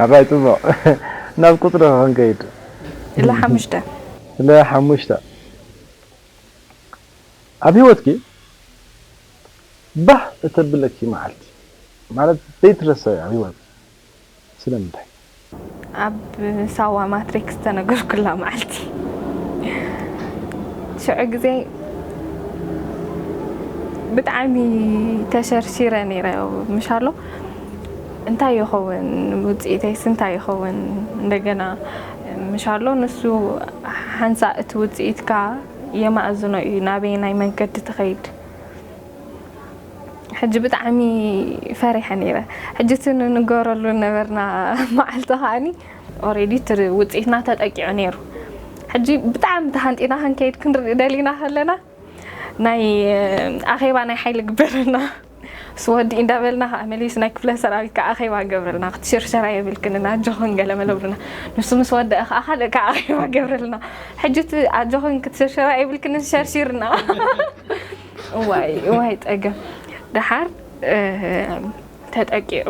ኣባይ ጽቡቕ። ናብ ቁጽሪ ክንከይድ። ኢለ ሓሙሽተ። ኢለ ሓሙሽተ። ኣብ ህይወትኪ ባህ እተብለኪ መዓልቲ፣ ማለት ዘይትረሰ ኣብ ህይወት ስለምንታይ? ኣብ ሳዋ ማትሪክስ ዝተነገርኩላ መዓልቲ። ሽዑ ግዜ ብጣዕሚ ተሸርሺረ ነይረ። ምሻሎ እንታይ ይኸውን ውፅኢተይስ እንታይ ይኸውን? እንደገና ምሻሎ ንሱ ሓንሳ እቲ ውፅኢትካ የማእዝኖ እዩ ናበየናይ መንገዲ ትኸይድ። ሕጂ ብጣዕሚ ፈሪሐ ነይረ። ሕጂ እቲ ንንገረሉ ነበርና መዓልቲ ከዓኒ ኦሬዲ እቲ ውፅኢትና ተጠቂዑ ነይሩ። ሕጂ ብጣዕሚ ተሃንጢና ክንከይድ ክንርኢ ደሊና ከለና ናይ ኣኼባ ናይ ሓይሊ ግበረልና ስወዲ እንዳበልና ከዓ መሊስ ናይ ክፍለ ሰራዊት ከዓ ኣኼባ ገብረልና ክትሽርሸራ የብልክንን ኣጆኽን ገለመለ ብልና ንሱ ምስ ወደአ ከዓ ካልእ ከዓ ኣኼባ ገብረልና ሕጂ እቲ ኣጆኽን ክትሽርሸራ የብልክንን ሸርሺርና እዋይ እዋይ ፀገም ደሓር ተጠቂዑ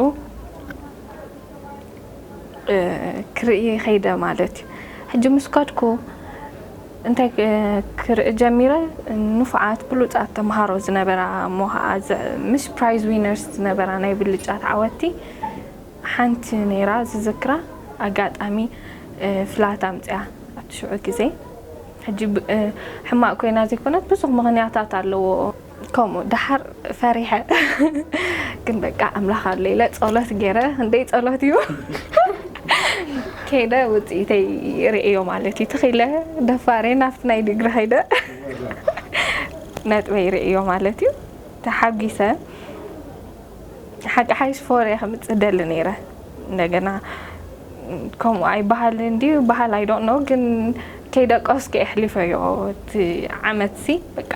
ክርኢ ከይደ ማለት እዩ። ሕጂ ምስ ከድኩ እንታይ ክርኢ ጀሚረ፣ ንፉዓት ብሉፃት ተምሃሮ ዝነበራ እሞ ከዓ ምስ ፕራይዝ ዊነርስ ዝነበራ ናይ ብልጫት ዓወቲ ሓንቲ ነይራ ዝዝክራ ኣጋጣሚ ፍላት ኣምፅያ ኣብቲ ሽዑ ግዜ ሕጂ ሕማቅ ኮይና ዘይኮነት ብዙሕ ምክንያታት ኣለዎ። ከምኡ ደሓር ፈሪሐ ግን በቃ ኣምላኽ ኣሎ ኢለ ጸሎት ገይረ ክንደይ ጸሎት እዩ ከይደ ውፅኢተይ ርእዮ ማለት እዩ። ተኺለ ደፋሬ ናብቲ ናይ ዲግሪ ከይደ ነጥበይ ርእዮ ማለት እዩ። ተሓጒሰ ሓቂ ሓይሽ ፎርያ ከምፅእ ደሊ ነይረ እንደገና ከምኡ ኣይበሃል እንድዩ በሃል I don't know ግን ከይደቀስኩ የሕሊፈዮ እቲ ዓመት ሲ በቃ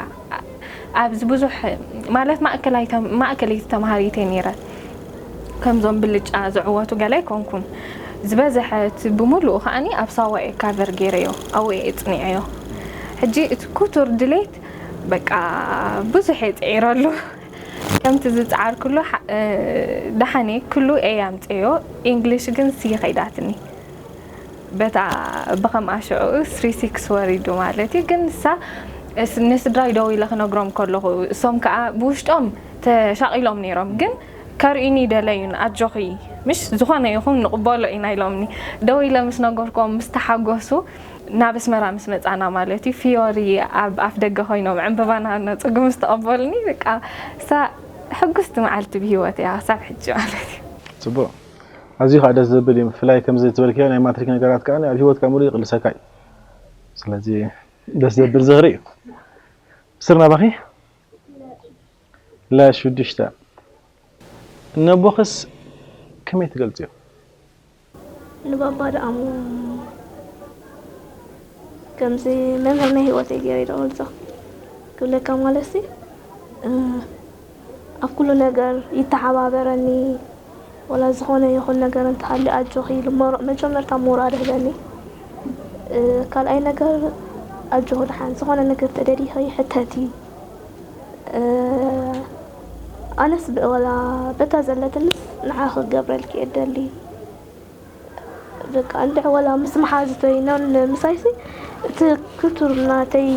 ኣብዚ ብዙሕ ማለት ማእከላይ ማእከለይቲ ተምሃሪተ ነይረ ከምዞም ብልጫ ዝዕወቱ ገለ ኣይኮንኩን ዝበዝሐ እቲ ብምሉኡ ከዓኒ ኣብ ሳዋ እየ ካቨር ገይረዮ ኣብኡ እየ ፅኒዐዮ ሕጂ እቲ ክቱር ድሌት በቃ ብዙሕ እየ ፅዒረሉ ከምቲ ዝፀዓርኩሉ ደሓነ ኩሉ A ኣምፅዮ English ግን C ከይዳትኒ በታ ብኸምኣ ሽዑ three six ወሪዱ ማለት እዩ ግን ንሳ ንስድራይ ደው ኢለ ክነግሮም ከለኹ እሶም ከዓ ብውሽጦም ተሻቒሎም ነይሮም ግን ከርእዩኒ ደለዩን ኣጆኺ ምሽ ዝኾነ ይኹን ንቕበሎ ኢና ኢሎምኒ ደው ኢለ ምስ ነገርኮም ምስ ተሓጎሱ ናብ ኣስመራ ምስ መጻና ማለት እዩ ፊዮሪ ኣብ ኣፍ ደገ ኮይኖም ዕምበባና ነጽጉ ምስ ተቐበሉኒ በቃ እሳ ሕጉስቲ መዓልቲ ብህይወት እያ ክሳብ ሕጂ ማለት እዩ። ጽቡቕ ኣዝዩ ከዓ ደስ ዘብል እዩ። ብፍላይ ከምዚ ዝበልክዮ ናይ ማትሪክ ነገራት ከዓ ኣብ ህይወትካ ሙሉእ ይቕልሰካ እዩ። ስለዚ ደስ ዘብል ዝኽሪ እዩ። ስር ናባኺ ለሽዱሽተ ነቦኽስ ከመይ ትገልጽዮ? ንባባ ደኣ እሞ ከምዚ መምህር ናይ ህይወተይ ገይረ ይደወልዞ ክብለካ ማለትሲ ኣብ ኩሉ ነገር ይተሓባበረኒ ወላ ዝኾነ ይኹን ነገር እንተሃልዩ ኣጆኺ ኢሉ መጀመርታ ሞራል ህበኒ ካልኣይ ነገር ኣጆኺ ደሓን ዝኾነ ነገር ተደሊኺ ሕተቲ ኣነስ ወላ በታ ዘለትንስ ንዓኺ ክገብረልኪ እየ ደሊ በቃ እንድዒ ወላ ምስ መሓዙተይ ኖን ምሳይሲ እቲ ክቱር ናተይ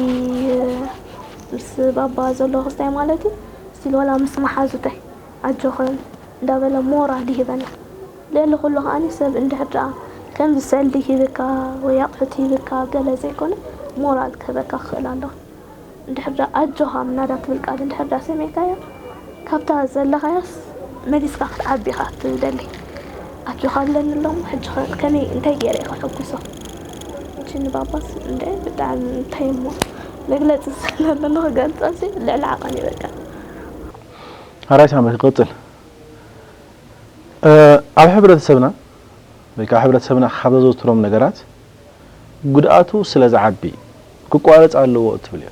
ምስ ባባ ዘሎ ክስታይ ማለት እዩ ስቲል ወላ ምስ መሓዙተይ ኣጆኽን እንዳበለ ሞራል ይህበና ልዕሊ ኩሉ ከዓኒ ሰብ እንድሕር ደኣ ከምዚ ሰልዲ ሂብካ ወይ ኣቑሑት ሂብካ ገለ ዘይኮነ ሞራል ክህበካ ክኽእል ኣለዎ እንድሕር ደኣ ኣጆኻ ምናዳ ትብል ቃል እንድሕር ደኣ ሰሚዕካያ ካብታ ዘለኻያስ መሊስካ ክትዓቢ ኢኻ ትደሊ ኣጆኻ ኣለኒ ኣሎ ሕጂ ከ ከመይ እንታይ ገይረ እየ ከሐጉሶ እቺ ንባባስ እንደ ብጣዕሚ እንታይ እሞ መግለፂ ስለለሎ ክገልፀሲ ልዕሊ ዓቐን እዩ በቃ ኣራይ ሳመ ክቕፅል ኣብ ሕብረተሰብና ወይ ከዓ ሕብረተሰብና ካብ ዘዘውትሮም ነገራት ጉድኣቱ ስለ ዝዓቢ ክቋረፅ ኣለዎ እትብል እያ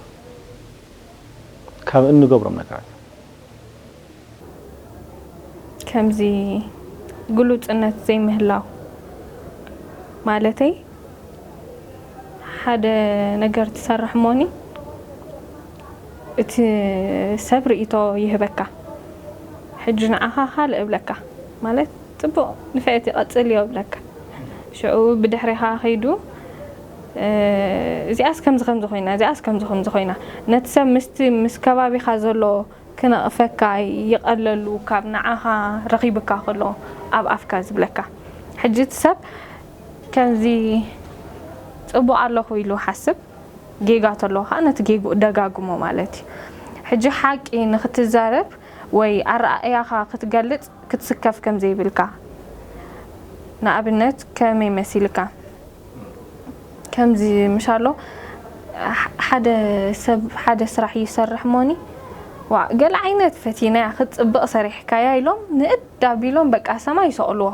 ካብ እንገብሮም ነገራት ከምዚ ግሉፅነት ዘይምህላው ማለተይ ሓደ ነገር ትሰርሕ እሞኒ እቲ ሰብ ርእይቶ ይህበካ ሕጂ ንዓኻ ካልእ እብለካ ማለት ጽቡቕ፣ ንፍዕቲ ቀጽልዮ እብለካ። ሽዑ ብድሕሪኻ ከይዱ፣ እ፣ እዚኣስ ከምዚ ከምዚ ኮይና፣ እዚኣስ ከምዚ ከምዚ ኮይና። ነቲ ሰብ ምስቲ፣ ምስ ከባቢኻ ዘሎ ክነቕፈካ ይቐለሉ፣ ካብ ንዓኻ ረኺብካ ከሎ ኣብ ኣፍካ ዝብለካ። ሕጂ እቲ ሰብ ከምዚ ጽቡቕ ኣለኹ ኢሉ ሓስብ፣ ጌጋ ተሎ ኸኣ ነቲ ጌግኡ ደጋግሞ ማለት እዩ። ሕጂ ሓቂ ንኽትዛረብ ወይ ኣረኣእያኻ ክትገልጽ ክትስከፍ ከም ዘይብልካ። ንኣብነት ከመይ መሲልካ? ከምዚ ምሽ ኣሎ፣ ሕ-፣ ሓደ ሰብ ሓደ ስራሕ ይሰርሕ ሞኒ፣ "ዋእ፣ ገለ ዓይነት ፈቲናያ፣ ክትጽብቕ ሰሪሕካያ" ኢሎም ንእድ ኣቢሎም በቃ ሰማይ ይሰቕልዎ።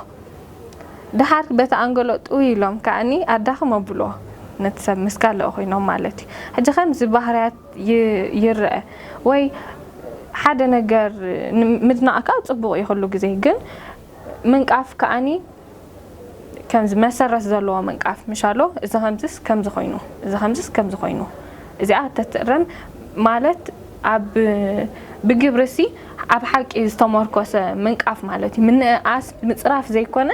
ደሓር በቲ ኣንገሎ ጥው ኢሎም ከኣኒ ኣዳኽም ኣብልዎ ነቲ ሰብ ምስ ካልእ ኮይኖም ማለት እዩ። ሕጂ ከምዚ ባህርያት ይ-፣ ይረአ ወይ ሓደ ነገር ን-፣ ምድናቕ ከኣ ጽቡቕ እዩ ኩሉ ግዜ፣ ግን ምንቃፍ ከኣኒ ከምዚ መሰረት ዘለዎ ምንቃፍ ምሽ ኣሎ፣ እዚ ከምዚስ ከምዚ ኮይኑ፣ እዚ ከምዚስ ከምዚ ኮይኑ፣ እዚኣ ተትእረም ማለት ኣብ ብግብርሲ ኣብ ሓቂ ዝተመርኮሰ ምንቃፍ ማለት እዩ። ምንእኣስ ምጽራፍ ዘይኮነ፣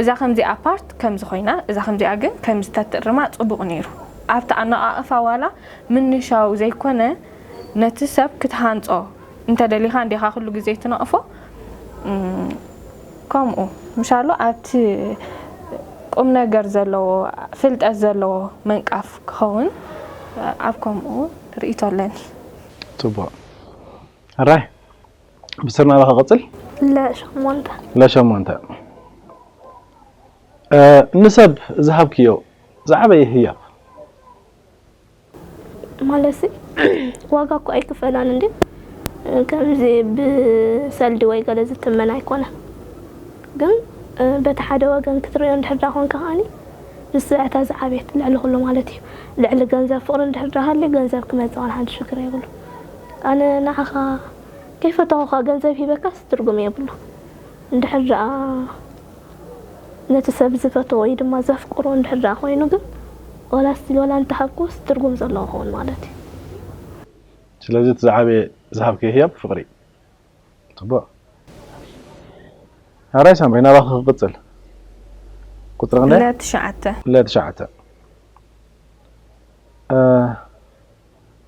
እዛ ከምዚኣ ፓርት ከምዚ ኮይና፣ እዛ ከምዚኣ ግን ከምዚ ተትእርማ ጽቡቕ ነይሩ። ኣብቲ ኣነቓቕፋ ዋላ ምንሻው ዘይኮነ፣ ነቲ ሰብ ክትሃንጾ እንተ ደሊኻ እንዲኻ ኩሉ ግዜ ትነቕፎ። እም፣ ከምኡ ምሻሎ ኣብቲ ቁም ነገር ዘለዎ፣ ፍልጠት ዘለዎ ምንቃፍ ክኸውን ኣብ ከምኡ ርእይቶ ኣለኒ። ጽቡቕ። ሕራይ ብስር ናባኻ ቀጽል። ለሸሞንተ። ለሸሞንተ። እ፣ ንሰብ ዝሃብክዮ ዝዓበየ ህያብ? ማለትሲ ዋጋ እኮ ኣይክፈላን እንዴ፣ ከምዚ ብሰልዲ ወይ ገለ ዝትመን ኣይኮነን። ግን በቲ ሓደ ወገን ክትርእዮ እንድሕር ዳ ኮንካ ከኣኒ ንሳ እታ ዝዓበየት ልዕሊ ኩሉ ማለት እዩ። ልዕሊ ገንዘብ ፍቕሪ እንድሕር ዳ ሃልዩ ገንዘብ ክመጽእ ዋላ ሓንቲ ሽግር የብሉ። ኣነ ንዓኻ ከይፈተኹኻ ገንዘብ ሂበካስ ትርጉም የብሉ። እንድሕር ደኣ ነቲ ሰብ ዝፈትዎ ወይ ድማ ዘፍቅሮ እንድሕር ደኣ ኮይኑ ግን ዋላ ስቲል ዋላ እንተሃብኩስ ትርጉም ዘለዎ ክኸውን ማለት እዩ። ስለዚ እቲ ዝዓበየ ዝሃብክዮ ህያብ ፍቕሪ። ጽቡቕ። ኣራይ ሳምሪ ናባኺ ክቕጽል። ቁጽሪ ክንደይ? ለ ትሽዓተ። ለ ትሽዓተ። እ፣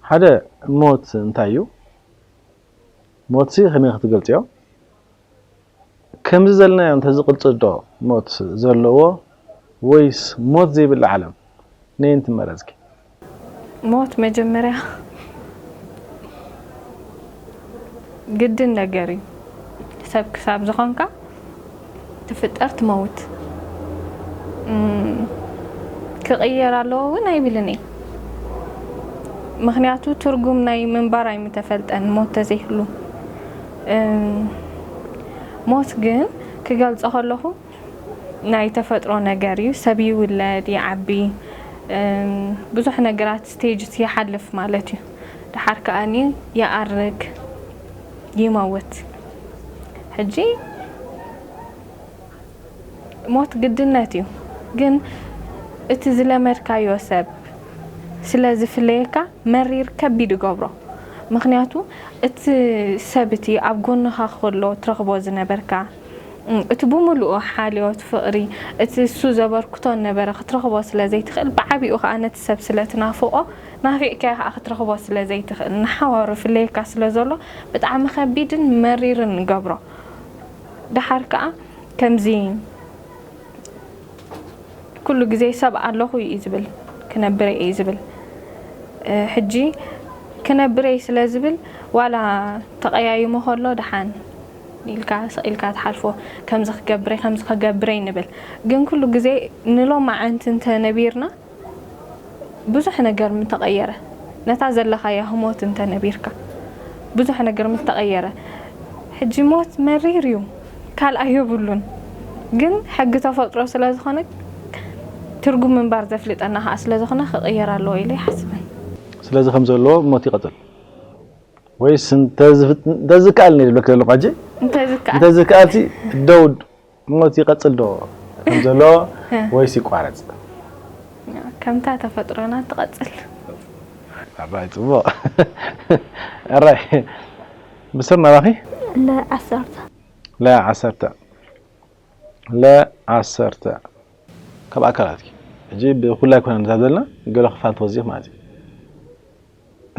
ሓደ ሞት እንታይ እዩ? ሞትሲ ከመይ ክትገልጽዮ? ከምዚ ዘለናዮ እንተዝቕጽል ዶ ሞት ዘለዎ ወይስ ሞት ዘይብላ ዓለም? ነየን ትመረጽኪ? ሞት መጀመርያ ግድን ነገር እዩ። ሰብ ክሳብ ዝኾንካ ትፍጠር ትመውት። እም፣ ክቕየር ኣለዎ እውን ኣይብልን እየ። ምኽንያቱ ትርጉም ናይ ምንባር ኣይምተፈልጠን ሞት ተዘይህሉ። እም፣ ሞት ግን ክገልጾ ከለኹ ናይ ተፈጥሮ ነገር እዩ። ሰብ ይውለድ፣ ይዓቢ፣ እም፣ ብዙሕ ነገራት ስቴጅስ ይሓልፍ ማለት እዩ። ደሓር ከኣኒ ይኣርግ፣ ይመውት። ሕጂ ሞት ግድነት እዩ፣ ግን እቲ ዝለመድካዮ ሰብ ስለ ዝፍለየካ መሪር ከቢድ ይገብሮ። ምኽንያቱ እቲ ሰብ እቲ ኣብ ጎንኻ ከሎ ትረኽቦ ዝነበርካ፣ እም፣ እቲ ብምሉኡ ሓልዮት፣ ፍቕሪ፣ እቲ እሱ ዘበርክቶ ነበረ ክትረኽቦ ስለ ዘይትኽእል፣ ብዓቢኡ ከኣ ነቲ ሰብ ስለ ትናፍቖ፣ ናፊቕካዮ ከኣ ክትረኽቦ ስለ ዘይትኽእል፣ ንሓዋሩ ይፍለየካ ስለ ዘሎ፣ ብጣዕሚ ከቢድን መሪርን ይገብሮ። ደሓር ከኣ ከምዚ ኩሉ ግዜ ሰብ ኣለኹ እዩ ዝብል፣ ክነብር እየ እዩ ዝብል። እ፣ ሕጂ ክነብር እየ ስለ ዝብል፣ ዋላ ተቐያይሙ ከሎ ደሓን ኢልካ ስቕ ኢልካ ትሓልፎ። ከምዚ ክገብር እየ፣ ከምዚ ክገብር እየ ንብል። ግን ኩሉ ግዜ ንሎማዓንቲ እንተ ነቢርና፣ ብዙሕ ነገር ምተቐየረ። ነታ ዘለኻያ ህሞት እንተ ነቢርካ፣ ብዙሕ ነገር ምተቐየረ። ሕጂ ሞት መሪር እዩ፣ ካልኣ የብሉን። ግን ሕጊ ተፈጥሮ ስለ ዝኾነ፣ ትርጉም ምንባር ዘፍልጠና ከኣ ስለ ዝኾነ፣ ክቕየር ኣለዎ ኢለ ይሓስብን። ስለዚ ከም ዘለዎ ሞት ይቐጽል። ወይስ እንተዝፍ-፣ እንተዝከኣል እየ ዝብለኪ ዘለኹ ሕጂ? እንተዝከኣል። እንተዝከኣልሲ ደው ሞት ይቐጽል ዶ ከም ዘሎ ወይስ ይቋረጽ? ከምታ ተፈጥሮና ትቐጽል። ኣራይ ጽቡቕ። ኣራይ ብስር ናባኺ? ለዓሰርተ። ለዓሰርተ። ለ ዓሰርተ ካብ ኣካላት እዩ። ሕጂ ብኹላይ ኮነ ንዛብ ዘለና ገለ ክፋል ተወዚፍ ማለት እዩ።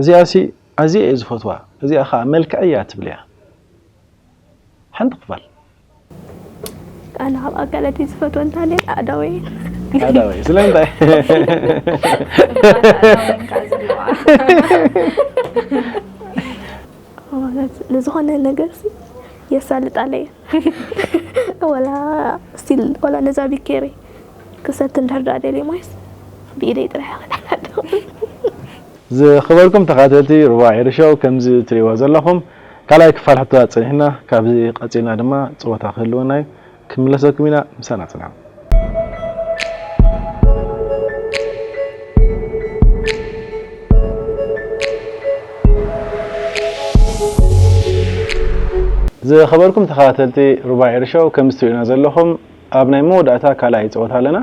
እዚኣ ሲ ኣዝየ እየ ዝፈትዋ፣ እዚኣ ኸዓ መልክዐይ እያ ትብል እያ። ሓንቲ ክፋል ኣነ ካብ ኣካላተይ ዝፈትወ እንታለ ኣእዳወይ ኣዳወይ ስለምንታይ ንዝኾነ ነገር ሲ የሳልጣለይ ወላ ስቲል ወላ ነዛ ቢኬሪ ክሰቲ እንድሕር ደኣ ደልየ ማይስ ብኢደይ ጥራሕ ክድሓዶ ዝኸበርኩም ተኻተልቲ ሩባ ኤርሾው ከምዚ ትሪእዎ ዘለኹም ካልኣይ ክፋል ሕቶታት ጸኒሕና ካብዚ ቀጺልና ድማ ጸወታ ክህልወና እዩ። ክምለሰኩም ኢና ምሳና ጽንሑ። ዝኸበርኩም ተኸታተልቲ ሩባ ኤርሾው ከምዚ ትሪእና ዘለኹም ኣብ ናይ መወዳእታ ካልኣይ ጸወታ ኣለና።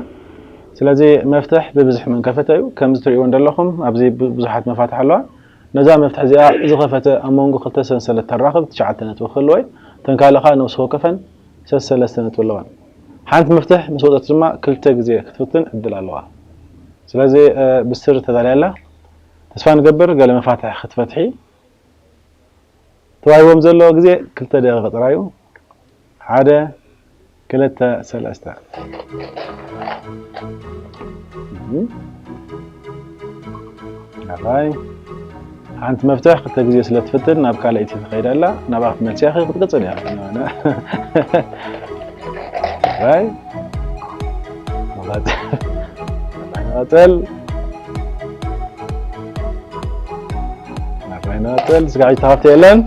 ስለዚ መፍትሕ ብብዝሒ መንከፈተ እዩ። ከምዚ ትሪእዎ እንደለኹም ኣብዚ ብዙሓት መፋትሕ ኣለዋ። ነዛ መፍትሕ እዚኣ ዝኸፈተ ኣብ መንጎ ክልተ ሰንሰለት ተራኽብ ትሽዓተ ነጥቢ ክህልዎ እዩ። እተን ካልእ ከዓ ነብሲ ወከፈን ሰሰለስተ ነጥቢ ኣለወን። ሓንቲ መፍትሕ ምስ ወፀት ድማ ክልተ ግዜ ክትፍትን ዕድል ኣለዋ። ስለዚ ብስር ተዳልያ ኣላ። ተስፋ ንገብር ገለ መፋትሕ ክትፈትሒ። ተዋሂቦም ዘሎ ግዜ ክልተ ደቂቕ ጥራይ እዩ። ሓደ፣ ክልተ፣ ሰለስተ። ኣራይ ሓንቲ መፍትሕ ክልተ ግዜ ስለ ትፍትን ናብ ካልኣይቲ ትኸይድ ኣላ። ናብኣ ክትመልስያ ክትቅፅል እያ። ኣራይ መቐፀል ናባይ ንቐፅል። ስጋዕ ተኸፍተ የለን።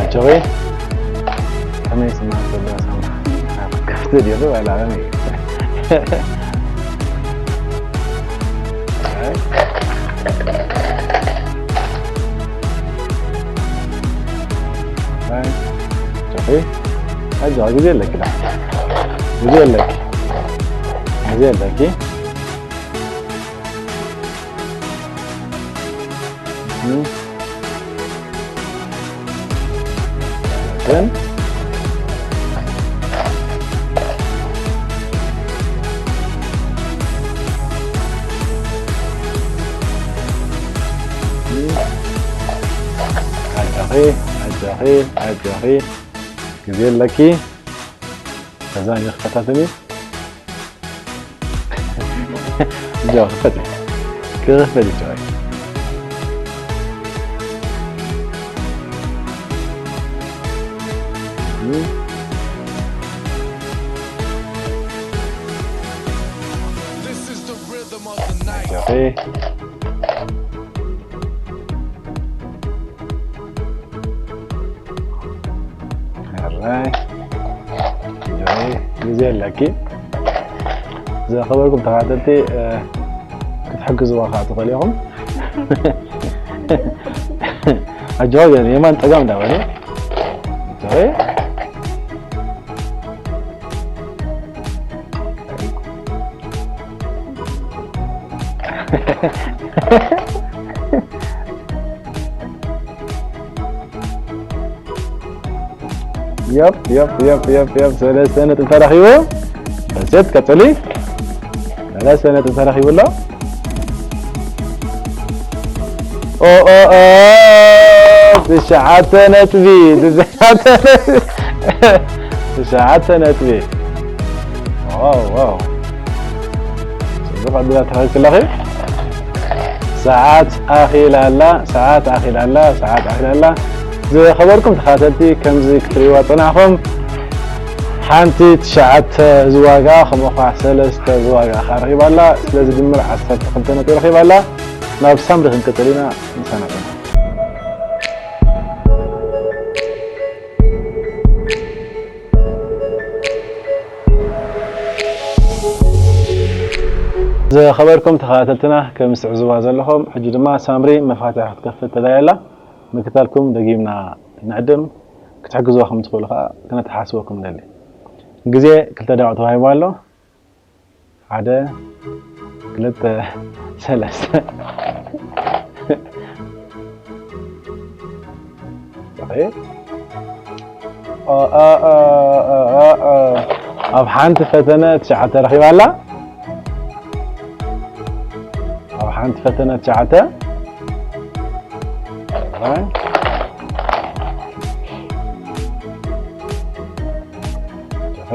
ኣጆኺ ከመይ ስምዓት ዘለዎ ሳምና ክትከፍቲ ድዩ ዋላ ከመይ ኣጆኺ ኣጆኺ ግዜ ኣለኪ ዳ ግዜ ኣለኪ ግዜ ኣለኪ ግን ኣጆኺ ኣጆኺ ኣጆኺ ግዜ ኣለኪ ከዛ ይኸታተል እዩ ጆ ክፈት ክፈት ጆ ግዜ ኣለኪ ዝኸበርኩም ተኸታተልቲ ክትሕግዝዋ ከዓ ትኽእሉ ኢኹም ኣጆ የማን ፀጋም እንዳበለ يب يب يب يب يب ሰለስተ ነጥቢ ተረኺቡ። በጀት ቀጽሊ። ሰለስተ ነጥቢ ተረኺቡ ኣሎ። ኦ ኦ ኦ ትሽዓተ ነጥቢ ትሽዓተ ነጥቢ ትሽዓተ ነጥቢ። ዋው ዋው። ጽቡቕ ዕድላት ተረኺብኪ ኣለኺ። ሰዓት ኣኺላ ኣላ ሰዓት ኣኺላ ኣላ ሰዓት ኣኺላ ኣላ። ዝኸበርኩም ተኸታተልቲ ከምዚ ክትርእይዋ ጸናሕኹም ሓንቲ ትሽዓተ ዝዋጋ ከምኡ ኸዓ ሰለስተ ዝዋጋ ኸዓ ረኺባ ኣላ። ስለዚ ድምር ዓሰርተ ክልተ ነጥቢ ረኺባ ኣላ። ናብ ሳምሪ ክንቅጽል ኢና። ምሳና ጸንሑ። ዝኸበርኩም ተኸታተልትና፣ ከም ትዕዝባ ዘለኹም፣ ሕጂ ድማ ሳምሪ መፋትሕ ክትከፍት ተዳልያ ኣላ። ምክታልኩም ደጊምና ንዕድም። ክትሕግዝዋ ከም ትኽእሉ ከኣ ክነተሓስበኩም ንደሊ። ግዜ ክልተ ደቂቕ ተዋሂቡ ኣሎ። ሓደ፣ ክልተ፣ ሰለስተ። ኦኬ። ኦ፣ ኦ፣ ኦ፣ ኦ፣ ኦ፣ ኦ። ኣብ ሓንቲ ፈተነ ትሽዓተ ረኺባ ኣላ። ኣብ ሓንቲ ፈተነ ትሽዓተ። ኦኬ።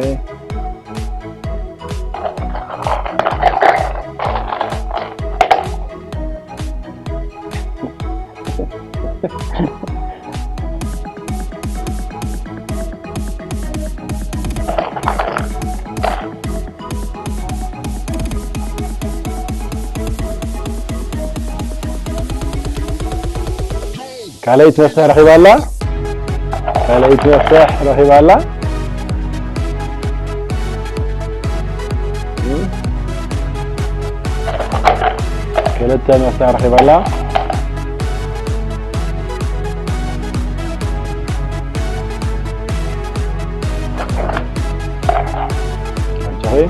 ካልኣይቲ መፍትሕ ረኺባ ኣላ። ካልኣይቲ መፍትሕ ረኺባ ኣላ። ክልተ መፍትሕ ረኺባ ኣላ። ኣጆኺ።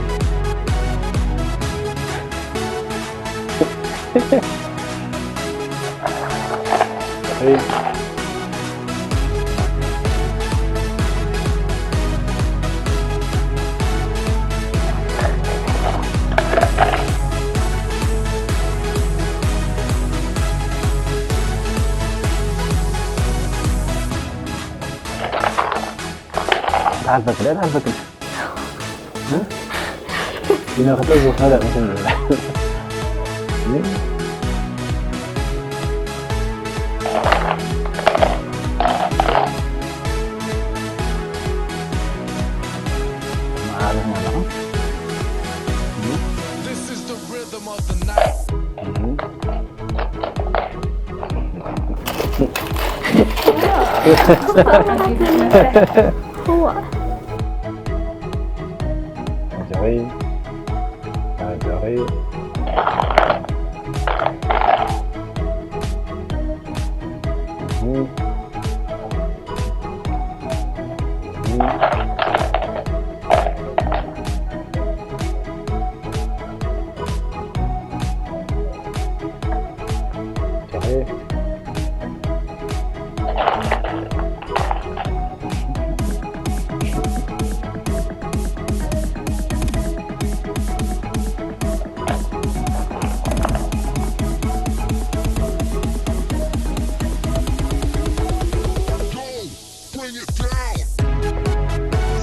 تعال فكر، تعال فكر. ها؟ هنا خطأ زوج، هذا مثلا. هو. ارجعي. ارجعي. صحيح.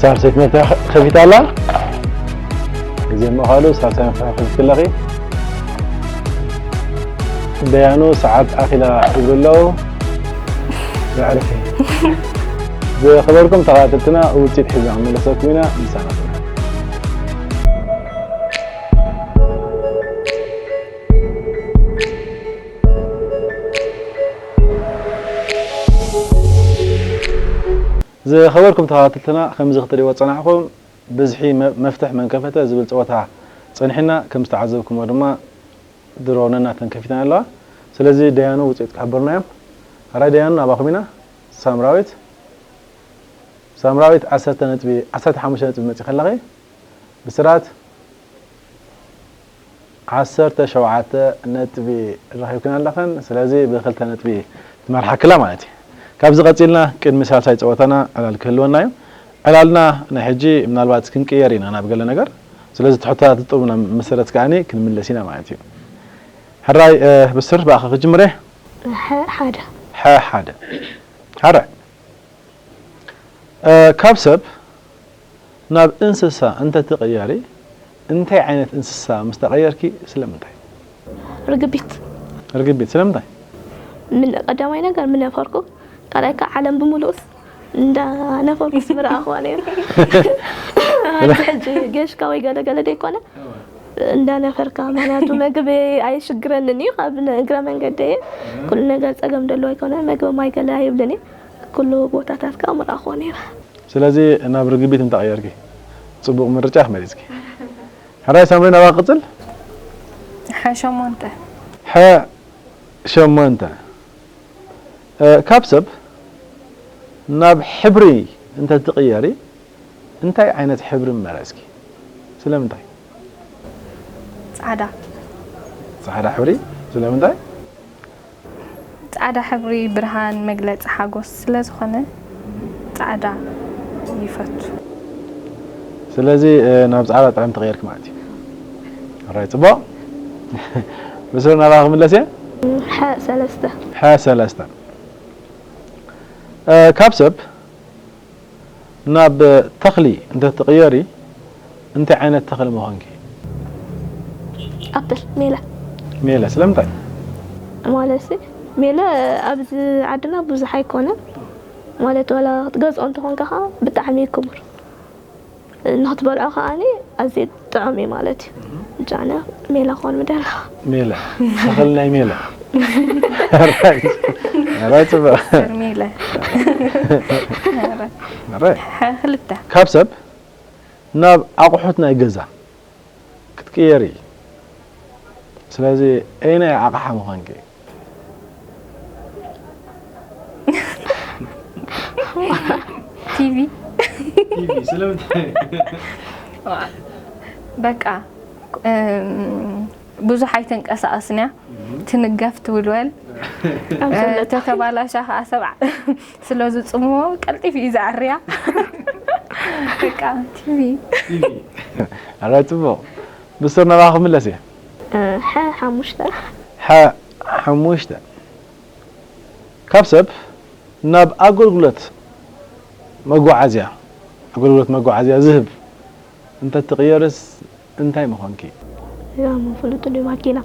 ሳልሰይቲ መፍትሕ ከፊታ ኣላ። ግዜ ምእኻሉ ሳልሳይ መፍትሕ ከፊት ኣለኺ። ደያኑ ሰዓት ኣኺላ ይብሉ ኣለዉ። የዕርፊ። ዝኸበርኩም ተኸታተልትና፣ ውፅኢት ሒዝና ክንምለሰኩም ኢና። ምሳና ኩኑ። ዝኸበርኩም ተኸታተልትና፣ ከምዚ ክትሪእዎ ዝጸናሕኩም፣ ብዝሒ መ-፣ መፍትሕ መን ከፈተ ዝብል ጸወታ ጸኒሕና። ከም ዝተዓዘብኩሞ ድማ ድሮ ነናተን ከፊተን ኣለዋ። ስለዚ ደያኑ ውጽኢት ክሕብሩና እዮም። ሕራይ ደያኑ፣ ናባኹም ኢና። ሳምራዊት፣ ሳምራዊት ዓሰርተ ነጥቢ፣ ዓሰርተ ሓሙሽተ ነጥቢ መጺኺ ኣለኺ። ብስራት ዓሰርተ ሸውዓተ ነጥቢ ረኺብክን ኣለኽን። ስለዚ ብክልተ ነጥቢ ትመርሓክላ ማለት እዩ። ካብዚ ቀጺልና ቅድሚ ሳልሳይ ጸወታና ዕላል ክህልወና እዩ። ዕላልና ናይ ሕጂ ምናልባት ክንቅየር ኢና ናብ ገለ ነገር። ስለዚ እቲ ሕቶታት ጥቡና መሰረት ከኣኒ ክንምለስ ኢና ማለት እዩ። ሕራይ፣ እ፣ ብስር ብኣኻ ክጅምር እየ። ሐ ሓደ። ሐ ሓደ። ሕራይ። እ፣ ካብ ሰብ ናብ እንስሳ እንተትቕየሪ፣ እንታይ ዓይነት እንስሳ ምስ ተቐየርኪ? ስለምንታይ? ርግቢት። ርግቢት፣ ስለምንታይ? ምን-፣ ቀዳማይ ነገር ምነፈርኩ፣ ካልኣይ ከዓ ዓለም ብምሉኡስ እንዳነፈርኩስ ምረኣኽዋ ነይሩ። ኣብዚ ሕጂ ጌሽካ ወይ ገለ ገለ ደይኮነ፣ እንዳነፈርካ፣ ምኽንያቱ መግቢ ኣይሽግረንን እዩ፣ ካብ ን-፣ እግረ መንገደይ ኩሉ ነገር ጸገም ደለዎ ኣይኮነ፣ መግቢ ማይ ገለ ኣይብልን እዩ። ኩሉ ቦታታት ከዓ ምረኣኽዎ ነይረ። ስለዚ ናብ ርግቢት እንተቐየርኪ፣ ጽቡቕ ምርጫ ኢኺ መሪጽኪ። ሕራይ ሳምሪ፣ ናብኣ ክቕጽል። ሓ ሸሞንተ። ሓ ሸሞንተ። እ፣ ካብ ሰብ ናብ ሕብሪ እንተትቕየሪ እንታይ ዓይነት ሕብሪ ምመረጽኪ? ስለምንታይ? ጻዕዳ። ጻዕዳ ሕብሪ። ስለምንታይ? ጻዕዳ ሕብሪ ብርሃን፣ መግለጺ ሓጎስ ስለ ዝኾነ ጻዕዳ ይፈቱ። ስለዚ እ፣ ናብ ጻዕዳ ጥዕም ተቐየርኪ ማለት እዩ። ራይ ጽቡቕ። ብስር ናባኺ ክምለስ እየ። ሓ ሰለስተ። ሓ ሰለስተ። እ፣ ካብ ሰብ ናብ ተኽሊ እንተትቕየሪ እንታይ ዓይነት ተኽሊ ምኾንኪ? ኣፕል ሜላ ሜለ። ስለምንታይ? ማለት ሲ ሜላ ኣብዚ ዓድና ብዙሕ ኣይኮነን ማለት ዋላ ክትገዝኦ እንተኾንካ ከዓ ብጣዕሚ እዩ ክቡር ንክትበልዖ ከዓኒ ኣዝዩ ጥዑም እዩ ማለት እዩ። ጃነ ሜላ ክኾን ምደላ ሜለ። ተኽሊ ናይ ሜለ። ራይ ጽቡቕ። ሜለ። ራይ። ሓ ክልተ። ካብ ሰብ ናብ ኣቑሑት ናይ ገዛ ክትቅየሪ። ስለዚ ኣይናይ ኣቕሓ ምዃንኪ? ቲቪ። ስለምንታይ? በቃ እም፣ ብዙሕ ኣይተንቀሳቐስንያ ትንገፍ ትውልወል ኣብ ዘሎ ተተባላሻ ከዓ ሰብዓ ስለ ዝፅምዎ ቀልጢፍ እዩ ዝዓርያ። በቃ ቲቪ። ኣራይ ጽቡቕ። ብስር ናባኺ ክምለስ እየ። ሓ ሓሙሽተ ሓ ሓሙሽተ። ካብ ሰብ ናብ ኣገልግሎት መጓዓዝያ ኣገልግሎት መጓዓዝያ ዝህብ እንተትቕየርስ እንታይ ምኾንኪ? ያም ፍሉጥ ድዩ ማኪና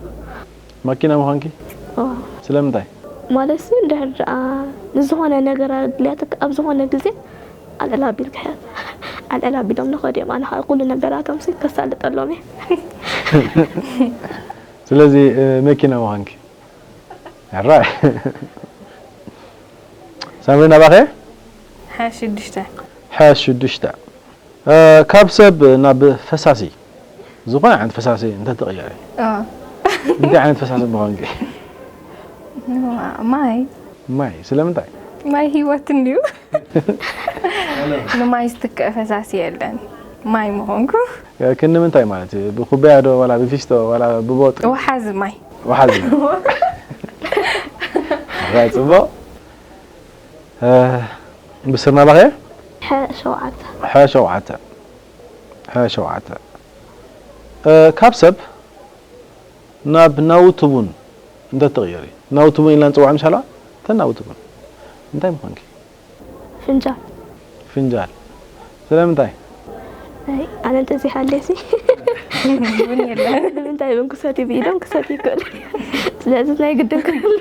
ማኪና ምኾንኪ? ኦ፣ ስለምንታይ? ማለት ሲ እንድሕር ደኣ ንዝኾነ ነገር ኣድልያትካ ኣብ ዝኾነ ግዜ ኣልዕል ኣቢልካ ኣልዕል ኣቢሎም ንኸድዮም ኣነ ከዓ ኩሉ ነገራቶም ሲ ከሳልጠሎም እየ ስለዚ እ፣ መኪና ምዃንኪ ራ ሳምሪ ናባኸ ሓ ሽዱሽተ። ሓ ሽዱሽተ። እ፣ ካብ ሰብ ናብ ፈሳሲ ዝኾነ ዓይነት ፈሳሲ እንተትቕየሪ ኦ፣ እንታይ ዓይነት ፈሳሲ ምዃንኪ? ማይ። ማይ። ስለምንታይ? ማይ ህይወት እንድዩ። ንማይ ዝትክእ ፈሳሲ የለን። ማይ ምኾንኩ። ክንዲ ምንታይ ማለት እዩ? ብኩበያ ዶ ዋላ ብፊስቶ ዋላ ብቦጥ? ወሓዚ ማይ። ወሓዚ። ራይ ጽቡቕ። እ፣ ብስር ናባኸ? ሓ ሸውዓተ ሓ ሸውዓተ። ሓ ሸውዓተ። እ፣ ካብ ሰብ ናብ ናውቲ ቡን እንተትቕየሪ ናውቲ ቡን ኢልና ንፅውዖ ምሻላ እተን ናውቲ ቡን እንታይ ምኾንኪ? ፍንጃል ፍንጃል። ስለምንታይ? ኣይ ኣነ እንተዘይሃልየ ሲ ቡን የለን። ንምንታይ እውን ክሰትዩ ብኢዶም ክሰትዩ ይክእል ስለዚ ናይ ግድን ክብል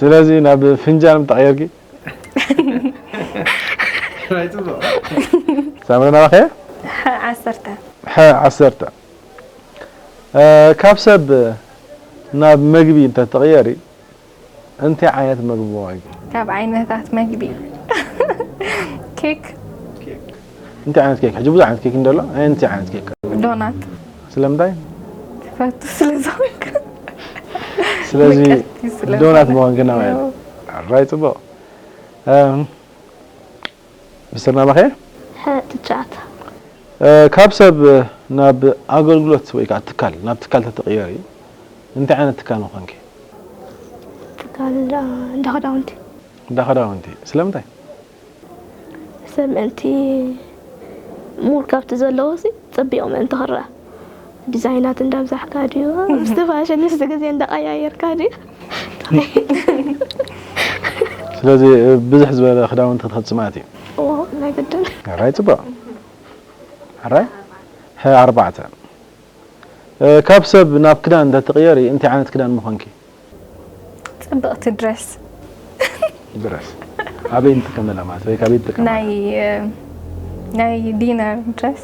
ስለዚ ናብ ፍንጃል ምተቐየርኪ ሳምሪ ናባኸ ሓ ዓሰርተ ሓ ዓሰርተ። እ፣ ካብ ሰብ ናብ መግቢ እንተትቕየሪ እንታይ ዓይነት መግቢ ምኾንኪ? ካብ ዓይነታት መግቢ ኬክ። እንታይ ዓይነት ኬክ? ሕጂ ብዙሕ ዓይነት ኬክ እንደሎ እንታይ ዓይነት ኬክ? ዶናት። ስለምንታይ? ትፈቱ ስለ ዝኾንኩ። ስለዚ ምቅርቲ ስለ ዶናት ዝኾነ። ምዃንኪ ናባይ። ያው። ኣራይ ጽቡቕ። እ፣ ብስር ናባኸ? ሓ ትሽዓተ እ፣ ካብ ሰብ ናብ ኣገልግሎት ወይ ከዓ ትካል ናብ ትካል ተትቕየሪ እንታይ ዓይነት ትካል ምኾንኪ? ትካል እንዳ ክዳውንቲ እንዳ ክዳውንቲ። ስለምንታይ? ሰብ ምእንቲ ሙር ካብቲ ዘለዎ ሲ ጽቢቑ ምእንቲ ክረአ ዲዛይናት እንዳብዛሕካ ድዩ ምስቲ ፋሽን ምስቲ ግዜ እንዳቀያየርካ ድዩ ስለዚ ብዙሕ ዝበለ ክዳውንቲ ክትኽጽ ማለት እዩ። ኦ ናይ ግድን ሕራይ ጽቡቕ። ሕራይ። ሀ ኣርባዕተ። እ፣ ካብ ሰብ ናብ ክዳን እንተትቕየሪ እንታይ ዓይነት ክዳን ምኾንኪ? ጽብቕቲ ድረስ። ድረስ ኣበይ ንጥቀመላ ማለት ወይ ካበይ ትጥቀመላ? ናይ ናይ ዲነር ድረስ።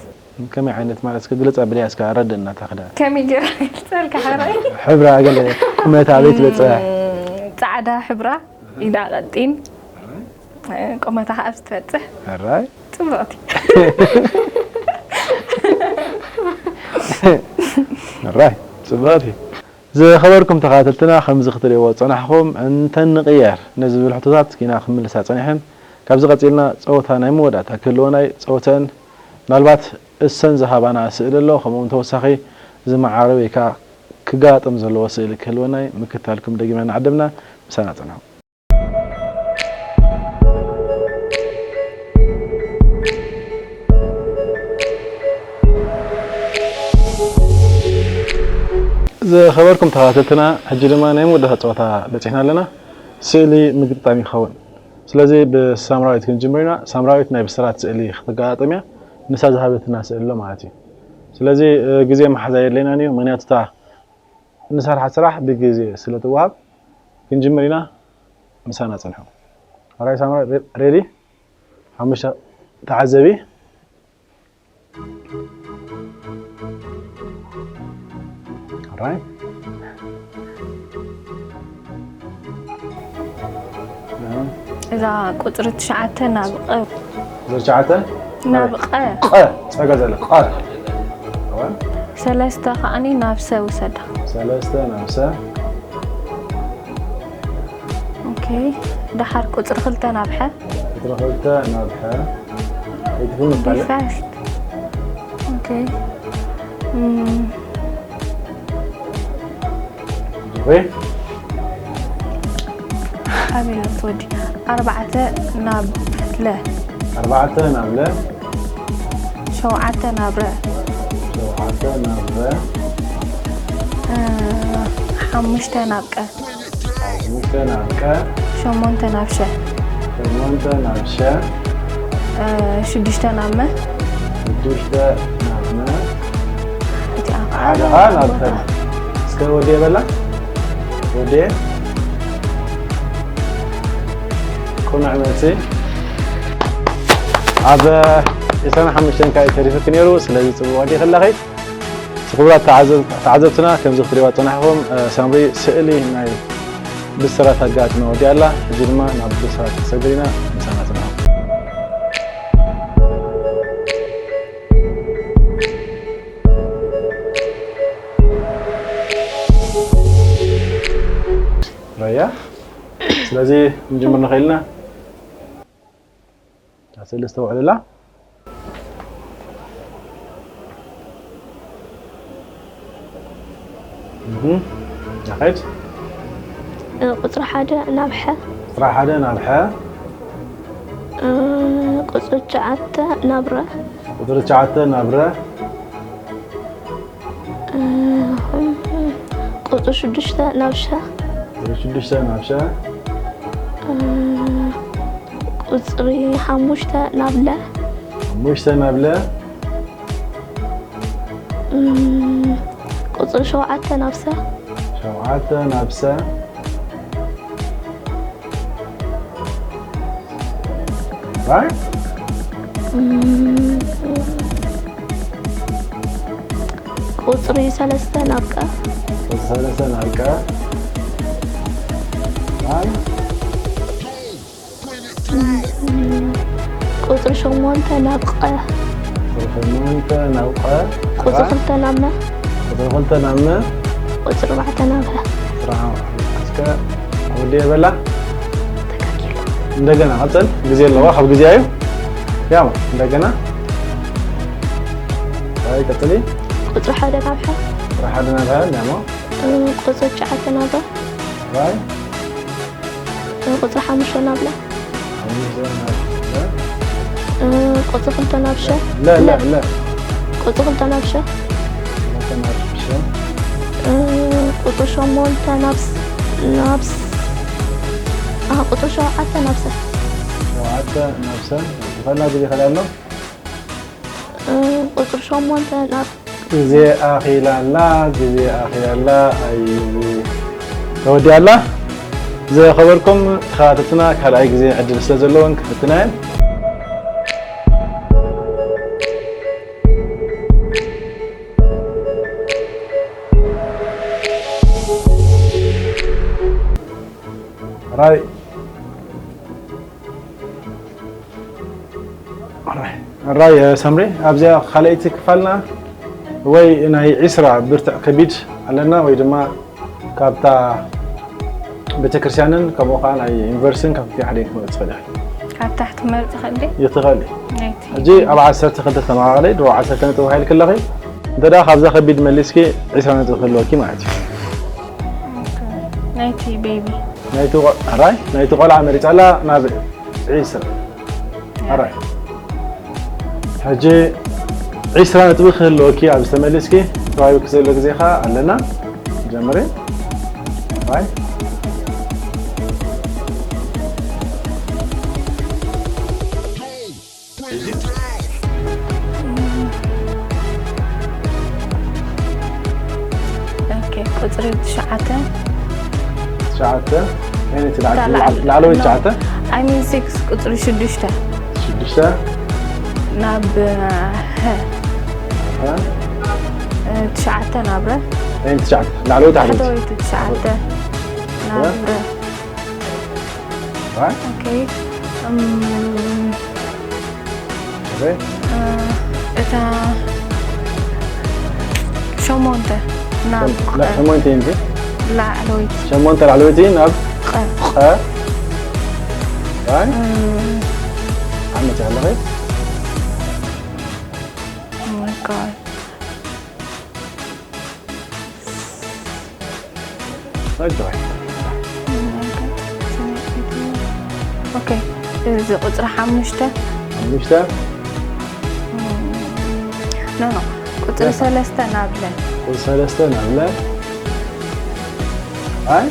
ከመይ ዓይነት ማለት እስከ ግለጽ ኣብለያ እስከ ኣረደና እታ ክዳን። ከመይ ገይረ ገልጸልካ ሕራይ? ሕብራ ገለ ቁመታ ኣበይ ትበጽሕ? ጻዕዳ ሕብራ ኢዳ ቀጢን ቁመታ ከኣ ኣብዚ ትበጽሕ ሕራይ ጽብቕቲ። ራይ ጽብቕቲ። ዝኸበርኩም ተኸታተልትና፣ ከምዚ ክትርእይዎ ዝጸናሕኹም፣ እንተ ንቕየር ንዝብል ሕቶታት ኢና ክምልሳ ጸኒሐን። ካብዚ ቀጺልና ጸወታ ናይ መወዳእታ ክህልወናይ ጸወተን፣ ምናልባት እሰን ዝሃባና ስእሊ ኣሎ፣ ከምኡውን ተወሳኺ ዝመዓረ ወይ ከኣ ክጋጥም ዘለዎ ስእሊ ክህልወናይ ምክታልኩም ደጊምና ንዓድምና። ምሳና ጽንሑ። ዝኸበርኩም ተኸታተልትና፣ ሕጂ ድማ ናይ መወዳእታ ጸወታ በጺሕና ኣለና። ስእሊ ምግጣም ይኸውን። ስለዚ ብሳምራዊት ክንጅምር ኢና። ሳምራዊት ናይ ብስራት ስእሊ ክትገጣጥም እያ። ንሳ ዝሃበትና ስእሊ ኣሎ ማለት እዩ። ስለዚ፣ እ፣ ግዜ ምሓዝ ኣየድልየናን እዩ። ምኽንያቱ እታ እንሰርሓ ስራሕ ብግዜ ስለ ትወሃብ ክንጅምር ኢና። ምሳና ጽንሑ። ኣራይ ሳምራዊት፣ ሬ-፣ ሬዲ? ሓሙሽተ ተዓዘቢ። ኣራይ። እዛ ቁጽሪ ትሽዓተ ናብ ቐ። ቁጽሪ ትሽዓተ? ናብ ቐ። ቐ፣ ጸጋ ዘለ፣ ቐ። እወ። ሰለስተ ከዓኒ ናብ ሰ ውሰዳ። ሰለስተ ናብ ሰ። ኦኬ። ደሓር ቁጽሪ ክልተ ናብ ሐ። ቁጽሪ ክልተ ናብ ሐ። ኣይትፍልም Be ካልእ? Fast. ኦኬ። እም። ኦኬ። ኣበይ ትወዲ? ኣርባዕተ ናብ ለ። ኣርባዕተ ናብ ለ። ሸውዓተ ናብ ረ። ሸውዓተ ናብ ረ። እ፣ ሓሙሽተ ናብ ቀ። ሓሙሽተ ናብ ቀ። ሸሞንተ ናብ ሸ። ሸሞንተ ናብ ሸ። እ፣ ሽዱሽተ ናብ መ። ሽዱሽተ ናብ መ። እቲኣ ሓደ ኸኣ ናብ ፈ። እስከ ወዲየ በላ። ወዲየ። ቅኑዕ መልሲ። ኣብ ዕስራን ሓሙሽተን ካይ ተሪፍኪ ነይሩ፣ ስለዚ ጽቡቕ ወዲኺ ኣለኺ። ክቡራት ተዓዘብ-፣ ተዓዘብትና፣ ከምዚ ክትሪእዋ ዝጸናሕኩም፣ እ፣ ሳምሪ ስእሊ ናይ ብስራት ኣጋጢማ ወዲኣ ኣላ። ሕጂ ድማ ናብ ብስራት ክሰግር ኢና፣ ምሳና ጽንሑ። ራያ፣ ስለዚ ክንጅምር ንኽእል ኢና። እታ ስእሊ ኣስተውዕልላ። እህ፣ ናኸይድ። እ፣ ቁጽሪ ሓደ ናብ ሐ። ቁጽሪ ሓደ ናብ ሐ። እ፣ ቁጽሪ ትሽዓተ ናብ ረ። ቁጽሪ ትሽዓተ ናብ ረ። እ፣ ቁጽሪ ሽዱሽተ ናብ ሸ። ቁጽሪ ሽዱሽተ ናብ ሸ። እ፣ ቁጽሪ ሓሙሽተ ናብ ለ። ሓሙሽተ ናብ ለ። እ፣ ቁጽሪ ሸውዓተ ናብ ሰ። ሸውዓተ ናብ ሰ። ራይት? እም፣ ቁጽሪ ሰለስተ ናብ ቀ። ቁጽሪ ሰለስተ ናብ ቀ። ራይት? እም፣ ቁጽሪ ሸሞንተ ናብ ቀ። ቁጽሪ ሸሞንተ ናብ ቀ። ቁጽሪ ራይት? ክልተ ናብ መ። ቁጽሪ ክልተ ናብ መ። ቁጽሪ ኣርባዕተ ናብ ሀ። ስራሕ እስከ ወዲ የበላ። ተካኪሉ። እንደገና ቀጽል፣ ግዜ ኣለዋ፣ ካብ ግዜ እዩ። ያው እንደገና። ኣይ ቀጽሊ። ቁጽሪ ሓደ ናብ ሐ። ቁጽሪ ሓደ ናብ ሐ፣ ያሞ። እ፣ ቁጽሪ ትሽዓተ ናብ ረ። ኣይ። እ፣ ቁጽሪ ሓሙሽተ ናብ ለ። ሓሙሽተ ናብ ለ። እ፣ ቁጽሪ ክልተ ናብ ሸ። ለ፣ ለ፣ ለ። ቁጽሪ ክልተ ናብ ሸ። ክልተ ናብ ሸ። እ፣ ቁጽሪ ሸሞንተ ናብ ስ-፣ ናብ ስ-፣ ኣሃ፣ ቁጽሪ ሸውዓተ ናብ ሰ። ሸውዓተ ናብ ሰ። ዝፈላ ግዜ ከዳ ኣሎ። እ፣ ቁጽሪ ሸሞንተ ናብ ግዜ ኣኺላላ፣ ግዜ ኣኺላላ፣ ኣይ፣ ተወዲኣላ። ዝኸበርኩም ተኸታተልትና፣ ካልኣይ ግዜ ዕድል ስለ ዘለወን ክፍትና እየን። ራይ። ኣራይ፣ ኣራይ፣ እ፣ ሰምሪ፣ ኣብዚኣ ካልኣይቲ ክፋልና ወይ ናይ ዒስራ ብርትዕ ከቢድ ኣለና፣ ወይ ድማ ካብታ ቤተክርስትያንን ከምኡ ከዓ ናይ ዩኒቨርሲቲን ካብ ክልቲኡ ሓደ ክትመርጽ ትኽእል ኢኺ። ካብ ታሕቲ መርጽ ከልዲ ይትኽእል እዩ። ናይቲ ሕጂ ኣብ ዓሰርተ ክልተ ተመቓቐለ ድሮ ዓሰርተ ነጥቢ ሃይል ክለኺ እንተ ደኣ ካብዛ ከቢድ መሊስኪ ዒስራ ነጥቢ ክህልወኪ ማለት እዩ። ናይቲ ቤቢ ናይቲ ቆ- ኣራይ ናይቲ ቆልዓ መሪጻላ ናብ ዒስራ ኣራይ ሕጂ ዒስራ ነጥቢ ክህልወኪ ኣብ ዝተመሊስኪ ተዋሂብኪ ዘሎ ግዜ ኸዓ ኣለና። ጀምሪ ኣራይ ኦኬ፣ ቁፅሪ ትሽዓተ ትሽዓተ ነቲ ላዕለወይ ትሽዓተ I mean six ቁፅሪ ሽዱሽተ ሽዱሽተ ናብ ሀ ሀ ትሽዓተ ናብ ረ ነቲ ትሽዓተ ላዕለወይ ታሕለወይ ታሕተወይቲ ትሽዓተ ናብ ረ ኣራይ ኦኬ እም፣ ኣራይ እ፣ እታ ሸሞንተ ናብ ሸሞንተ እንቲ ላዕለወይቲ ሸሞንተ ላዕለወይቲ ናብ ቀ ቐ ኣራይ እም፣ ዓመት ኣለኸ oh my God። ረጅዋይ ኦኬ፣ እዚ ቁፅሪ ሓሙሽተ ሓሙሽተ ኖ ኖ ቁፅሪ ሰለስተ ናብለ ቁፅሪ ሰለስተ ናብለ ኣይ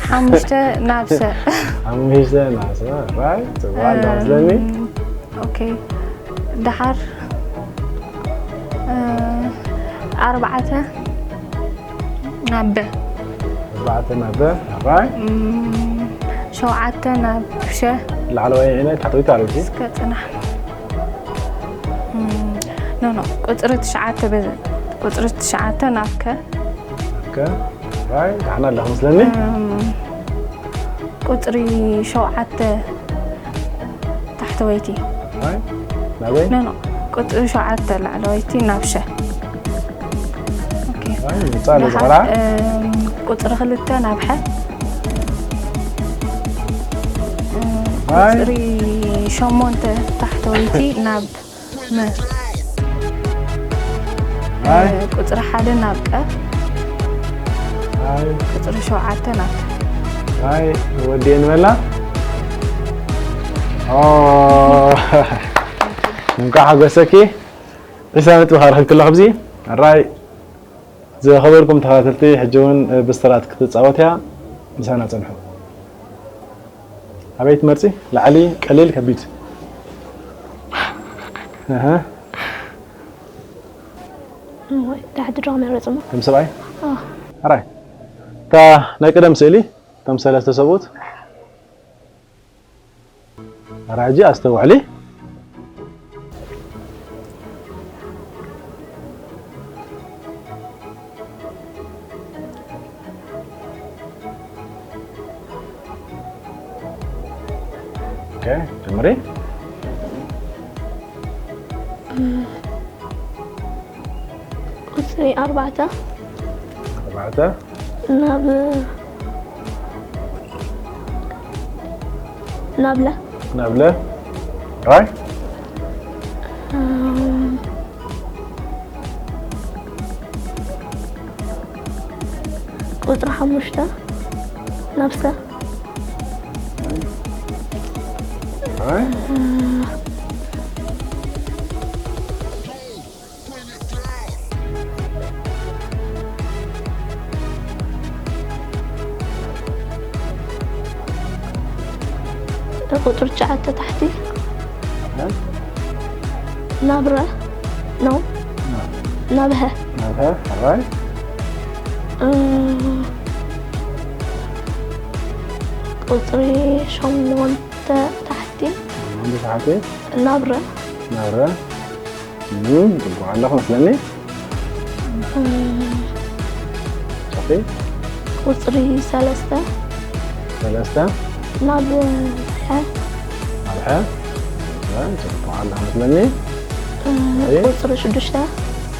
ሓሙሽተ ናብሰ ሓሙሽተ ናብሰ ኣራይ ፅቡቅ ኣለዋ ስለኒ ኦኬ፣ ደሓር እ፣ ኣርባዕተ ናብ በ ኣርባዕተ ናብ ኣራይ እም፣ ሸውዓተ ናብ ሸ ላዕለዋይ ዒነ ታሕተወይቲ ኣለኪ እስከ ፅናሕ እም፣ ኖ ኖ ቁፅሪ ትሽዓተ በ- ቁፅሪ ትሽዓተ ናብ ከ ከ ኣራይ ዳሕና ኣለኪ መስለኒ እም፣ ቁፅሪ ሸውዓተ ታሕተወይቲ ኣራይ ናበይ ኖ ኖ ቁፅሪ ሸውዓተ ላዕለወይቲ ናብ ሸ ኦኬ። ኣራይ ምጻለ ደሓር፣ ዝቐራ እም፣ ቁፅሪ ክልተ ናብ ሐ እም፣ ኣይ። ቁፅሪ ሸሞንተ ታሕተወይቲ ናብ መ ኣይ ቁፅሪ ሓደ ናብ ቀ ኣይ ቁፅሪ ሸውዓተ ናብ ኣይ ወዲ እንበላ ኦ እንኳዕ ሓጎሰኪ ዒስራ ነጥቢ ካረክልኪ ኣለኹ ኣብዚ ኣራይ ዝኸበርኩም ተኸታተልቲ ሕጂ እውን ብስተራት ክትፃወት እያ ምሳና ፀንሑ ኣበይ ትመርፂ ላዕሊ ቀሊል ከቢድ እህ እሞ ዳሕዲ ዶ ክመረጽ እሞ ከም ሰብኣይ ኣዎ። ኣራይ እታ ናይ ቀደም ስእሊ እቶም ሰለስተ ሰብኡት ኣራጂ ኣስተውዕሊ ኦኬ ጀምሪ ቁፅሪ ኣርባዕተ ኣርባዕተ ናብ ናብለ ናብለ ራይ እም፣ ቁፅሪ ሓሙሽተ ናብሰ ራይ ቁፅሪ ትሽዓተ ታሕቲ ናብረ ነው ናብሀ ናብሀ ራይ ቁፅሪ ሸሞንተ ታሕቲ ወንዲ ታሕቲ ናብረ ናብረ እም፣ ጽቡቕ ኣለኹ መስለኒ ሶፊ ቁፅሪ ሰለስተ ሰለስተ ናብ ሐ ኣርሐ እም፣ ጽቡቕ ኣለኹ መስለኒ ቁፅሪ ሽዱሽተ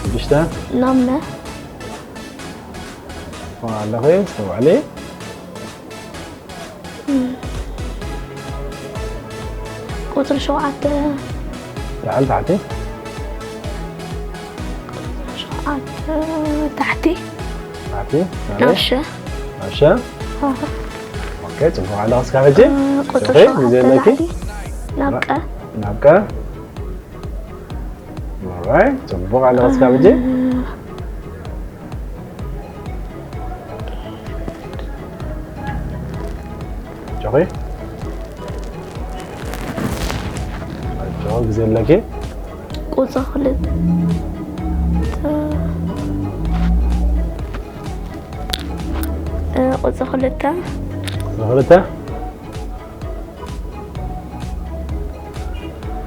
ሽዱሽተ። ናመ ኣለኺ፣ ስተውዕሊ። ቁፅሪ ሸውዓተ ላዕሊ ታሕቲ። ሸውዓተ ታሕቲ ታሕቲ። ናብ ሸ ኣሸ። ኣሃ። ኦኬ፣ ጽቡቕ ኣለኺ እስካብ ሕጂ። ቁፅሪ ኦኬ፣ ግዜ ሸውዓተ ኣለኪ። ላዕሊ ናብ ቀ ናብ ቀ። ኦራይት፣ ጽቡቕ ኣለኺ እስካብ ሕጂ። ጆኺ። ጆ፣ ግዜ ኣለኪ። ቁፅሪ ክልተ እ፣ ቁፅሪ ክልተ ቁፅሪ ክልተ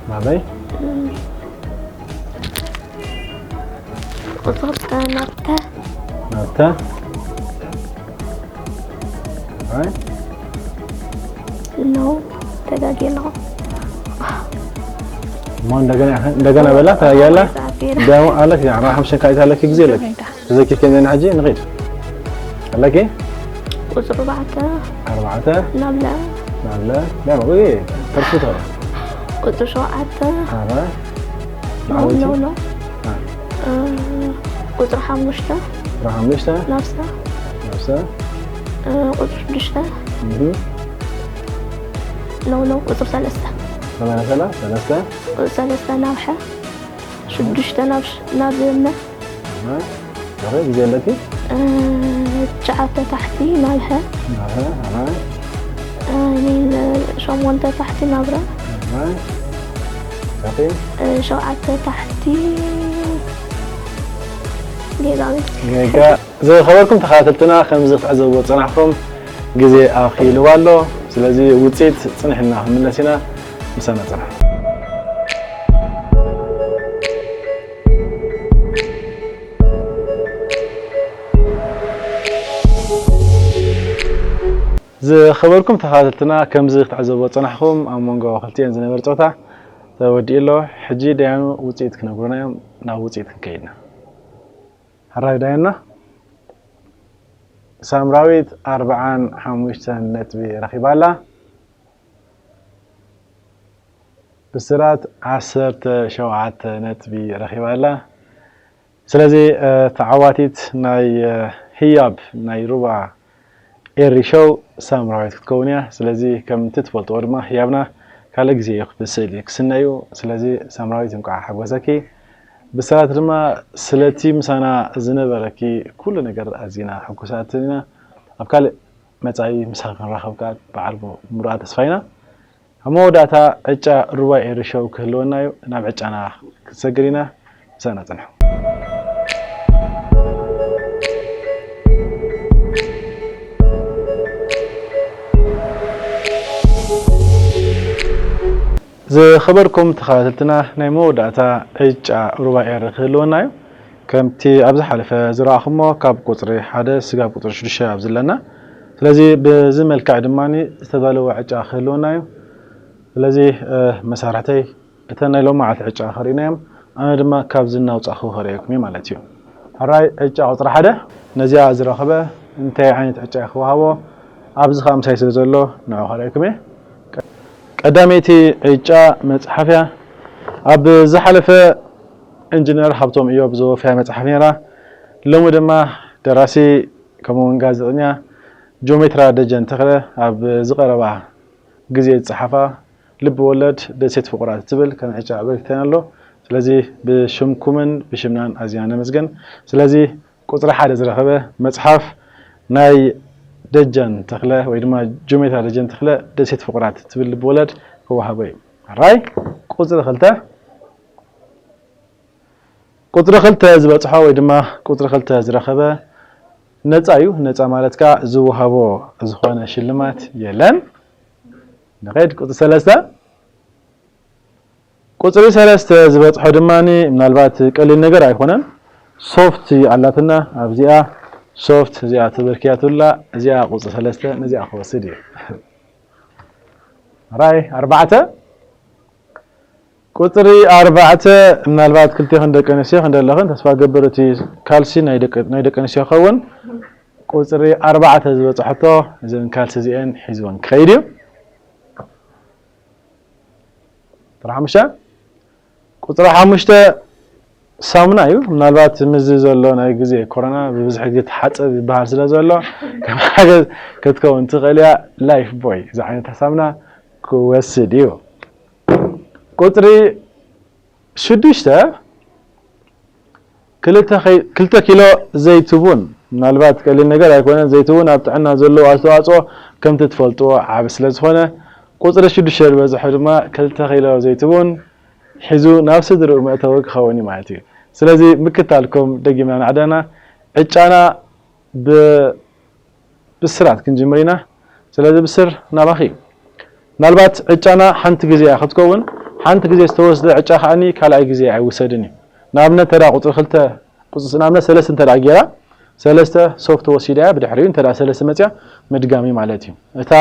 ናበይ? ቁፅሪ ክልተ ናብተ ናብተ። ኦራይት። ኖ ተጋጊ ኣለኹ። እሞ እንደገና እንደገና በላ ተጋጊ ኣላ። ዛፊር ደሞ ኣለኪ፣ ኣርባዓ ሓሙሽተ ካልኣት ኣለኪ፣ ግዜ ኣለኪ። ተዘኪርኪ እንደ ሕጂ ንኺድ። ኣለኪ? ቁፅሪ ኣርባዕተ ኣርባዕተ ናብለ ናብለ። ደሞ፣ ውይ፣ ተርፉ ተረ። ቁፅሪ ሸውዓተ ኣረ። ኖ ኖ ኖ አ። እ፣ ቁፅሪ ሓሙሽተ ቁፅሪ ሓሙሽተ ናብሰ ነብሰ። እ፣ ቁፅሪ ሽዱሽተ እህ። ኖ ኖ ቁፅሪ ሰለስተ ሰለስተ ሰለስተ። ቁፅሪ ሰለስተ ናብ ሐ ሽዱሽተ ናብ ሽ- ናብ መ እ። ኦኬ፣ ግዜ ኣለኪ። እ፣ ትሽዓተ ታሕቲ ናብ ሐ ኣረ፣ ኣረ፣ እ፣ ሸሞንተ ታሕቲ ናብ ረ ኣረ። ኦኬ። እ፣ ሸውዓተ ታሕቲ ጌጋ ቤት ጌጋ። ዝኸበርኩም ተኸታተልትና፣ ከምዚ ክትዕዘብዎ ዝጸናሕኩም ግዜ ኣኺልዋ ኣሎ። ስለዚ ውጽኢት ጽንሕና ክንምለስ ኢና። ምሳና ጽንሑ። ዝኸበርኩም ተኸታተልትና፣ ከምዚ ክትዕዘብዎ ዝጸናሕኩም ኣብ መንጎ ክልቲኤን ዝነበረ ጸወታ ተወዲኡ ኣሎ። ሕጂ ደያኑ ውጽኢት ክነግሩና እዮም። ናብ ውጽኢት ክንከይድ ኢና። ሕራይ ዳይና ሳምራዊት ኣርብዓን ሓሙሽተን ነጥቢ ረኺባ ኣላ። ብስራት ዓሰርተ ሸውዓተ ነጥቢ ረኺባ ኣላ። ስለዚ፣ እ፣ ተዓዋቲት ናይ፣ እ፣ ህያብ ናይ ሩባ ኤሪ ሾው ሳምራዊት ክትከውን እያ። ስለዚ ከምቲ ትፈልጥዎ ድማ ህያብና ካልእ ግዜ እዩ ብስእሊ ክስነ እዩ። ስለዚ ሳምራዊት እንቋዕ ሓጎሰኪ። ብስራት ድማ ስለቲ ምሳና ዝነበረኪ ኩሉ ነገር ኣዚና ሕጉሳት ኢና። ኣብ ካልእ መጻኢ ምሳኺ ክንራኸብ ከኣ በዓል ምሉኣ ተስፋ ኢና። ኣብ መወዳእታ ዕጫ ሩባ ኤሪ ሾው ክህልወና እዩ። ናብ ዕጫና ክንሰግር ኢና። ምሳና ጽንሑ። ዝኸበርኩም ተኸታተልትና፣ ናይ መወዳእታ ዕጫ ሩባ ኤሪ ክህልወና እዩ። ከምቲ ኣብ ዝሓለፈ ዝረኣኹሞ፣ ካብ ቁጽሪ ሓደ ስጋብ ቁጽሪ ሽዱሽተ ኣብ ዘለና። ስለዚ ብዚ መልክዕ ድማ ዝተዳለወ ዕጫ ክህልወና እዩ። ስለዚ፣ እ፣ መሳርሕተይ እተን ናይ ሎማዓልቲ ዕጫ ከርእዩና እዮም። ኣነ ድማ ካብዚ እናውጻእኹ ከርእየኩም እየ ማለት እዩ። ሕራይ ዕጫ ቁጽሪ ሓደ ነዚኣ ዝረኸበ እንታይ ዓይነት ዕጫ እዩ ክወሃቦ? ኣብዚ ኸኣ ምሳይ ስለ ዘሎ ንዑ ከርእየኩም እየ። ቀዳመይቲ ዕጫ መጽሓፍ እያ። ኣብ ዝሓለፈ ኢንጂነር ሃብቶም እዮብ ዘወፈያ መጽሓፍ ነይራ። ሎሚ ድማ ደራሲ ከምኡ እውን ጋዜጠኛ ጂኦሜትራ ደጀን ተኽለ ኣብ ዝቐረባ ግዜ ዝጸሓፋ ልቢ ወለድ ደሴት ፍቑራት እትብል ከም ዕጫ ኣበርኪተን ኣሎ። ስለዚ ብሽምኩምን ብሽምናን ኣዝና ነመስግን። ስለዚ ቁጽሪ ሓደ ዝረኸበ መጽሓፍ ናይ ደጀን ተኽለ ወይ ድማ ጂኦሜትራ ደጀን ተኽለ ደሴት ፍቑራት እትብል ልቢ ወለድ ክወሃቦ እዩ። ሕራይ ቁጽሪ ክልተ። ቁጽሪ ክልተ ዝበጽሖ ወይ ድማ ቁጽሪ ክልተ ዝረኸበ ነጻ እዩ። ነጻ ማለት ከኣ ዝወሃቦ ዝኾነ ሽልማት የለን። ንኸይድ ቁጽሪ ሰለስተ። ቁጽሪ ሰለስተ ዝበጽሖ ድማ ምናልባት ቀሊል ነገር ኣይኮነን። ሶፍት ኣላትና ኣብዚኣ ሶፍት እዚኣ ተበርክያትላ እዚኣ ቁጽሪ ሰለስተ ነዚኣ ክወስድ እዩ። ራይ ኣርባዕተ። ቁፅሪ ኣርባዕተ፣ ምናልባት ክልቴኽን ደቂ ኣንስትዮ ክንደለኽን ተስፋ ገብር፣ እቲ ካልሲ ናይ ደቂ ናይ ደቂ ኣንስትዮ ክኸውን። ቁፅሪ ኣርባዕተ ዝበፅሐቶ እዘን ካልሲ እዚአን ሒዝወን ክኸይድ እዩ። ቁፅሪ ሓሙሽተ፣ ቁፅሪ ሓሙሽተ ሳሙና እዩ። ምናልባት ምስዚ ዘሎ ናይ ግዜ ኮሮና ብብዝሒ ግዜ ተሓፀብ ይበሃል ስለ ዘሎ ከም ሓገዝ ክትከውን ትኽእል እያ። ላይፍ ቦይ ዝዓይነታ ሳሙና ክወስድ እዩ። ቁፅሪ ሽዱሽተ፣ ክልተ ኪሎ ዘይትቡን። ምናልባት ቀሊል ነገር ኣይኮነን። ዘይትቡን ኣብ ጥዕና ዘለዎ ኣስተዋፅኦ ከምቲ ትፈልጥዎ ዓብ ስለ ዝኾነ፣ ቁፅሪ ሽዱሽተ ዝበፅሖ ድማ ክልተ ኪሎ ዘይትቡን ሒዙ ናብ ስድርኡ መእተዊ ክኸውን እዩ ማለት እዩ። ስለዚ ምክታልኩም ደጊምና ናዕደና። ዕጫና ብ ብስራት ክንጅምር ኢና። ስለዚ ብስር ናባኺ እዩ። ምናልባት ዕጫና ሓንቲ ግዜ እያ ክትከውን። ሓንቲ ግዜ ዝተወስደ ዕጫ ከዓኒ ካልኣይ ግዜ ኣይውሰድን እዩ። ንኣብነት ተዳ ቁፅሪ ክልተ ቁፅሪ ንኣብነት ሰለስተ እንተዳ ጌራ ሰለስተ ሶፍት ወሲዳ እያ፣ ብድሕሪኡ እንተዳ ሰለስተ መፅያ ምድጋሚ ማለት እዩ። እታ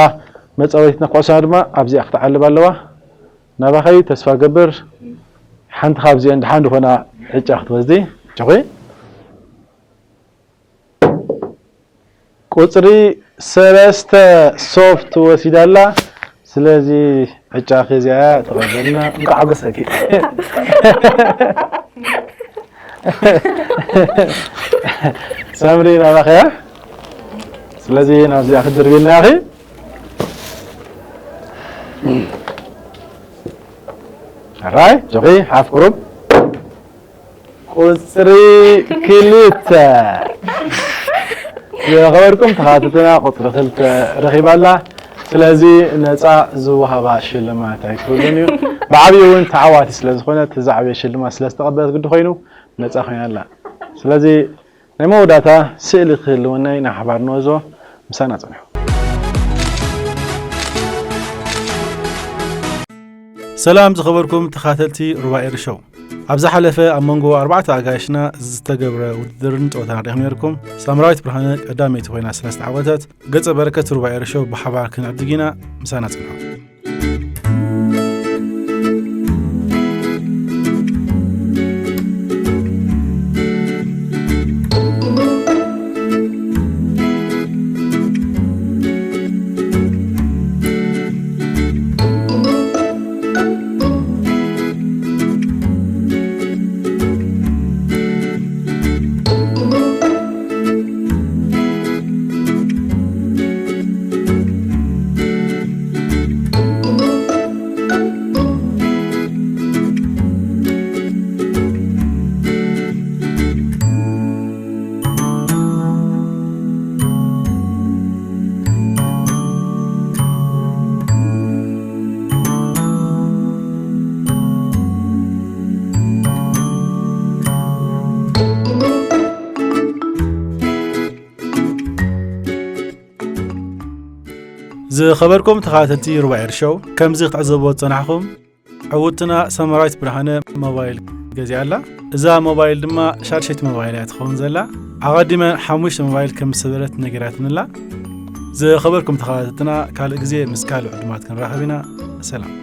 መፃወቲትና ኩዕሶና ድማ ኣብዚኣ ክትዓልብ ኣለዋ። ናባኸይ ተስፋ ገብር ሓንቲ ካብዚአን ድሓን ዝኾና ዕጫ ክትወስዲ ችኹይ። ቁፅሪ ሰለስተ ሶፍት ወሲዳ ኣላ። ስለዚ ዕጫኺ እዚኣ ተቐበልና። እንኳዕ ሓጎሰኪ። ሰምሪ ናባኸያ። ስለዚ ናብዚኣ ክትድርብልና ኢኺ። ራይ ጆኺ ሓፍ ቁሩብ። ቁፅሪ ክልተ። ዝኸበርኩም ተኻተልትና ቁፅሪ ክልተ ረኺባ ኣላ። ስለዚ ነፃ ዝወሃባ ሽልማት ኣይክህሉን እዩ። ብዓብዩ እውን ተዓዋቲ ስለ ዝኾነት፣ ዝዓበየ ሽልማት ስለ ዝተቐበለት ግዲ ኮይኑ ነፃ ኮይና ኣላ። ስለዚ ናይ መወዳእታ ስእሊ ክህልወና እዩ። ናይ ሓባር ንወዞ፣ ምሳና ፅንሑ። ሰላም ዝኸበርኩም ተኻተልቲ ሩባ ኤር ሾው። ኣብ ዝሓለፈ ኣብ መንጎ ኣርባዕተ ኣጋይሽና ዝተገብረ ውድድርን ጸወታን ርኢኹም ነርኩም። ሳምራዊት ብርሃነ ቀዳመይቲ ኮይና ስለ ዝተዓወተት፣ ገጸ በረከት ሩባ ኤር ሾው ብሓባር ክንዕድግ ኢና። ምሳና ጽንሑ። ዝኸበርኩም ተኸታተልቲ ሩባ ኤር ሾው፣ ከምዚ ክትዕዘብዎ ዝጸናሕኩም፣ ዕውትና ሰመራዊት ብርሃነ ሞባይል ገዚኣ ኣላ። እዛ ሞባይል ድማ ሻድሸይቲ ሞባይል እያ ትኸውን ዘላ። ኣቐዲመ ሓሙሽተ ሞባይል ከም ዝሰበረት ነጊራትኒ ኣላ። ዝኸበርኩም ተኸታተልትና፣ ካልእ ግዜ ምስ ካልእ ዕዱማት ክንራኸብ ኢና። ሰላም።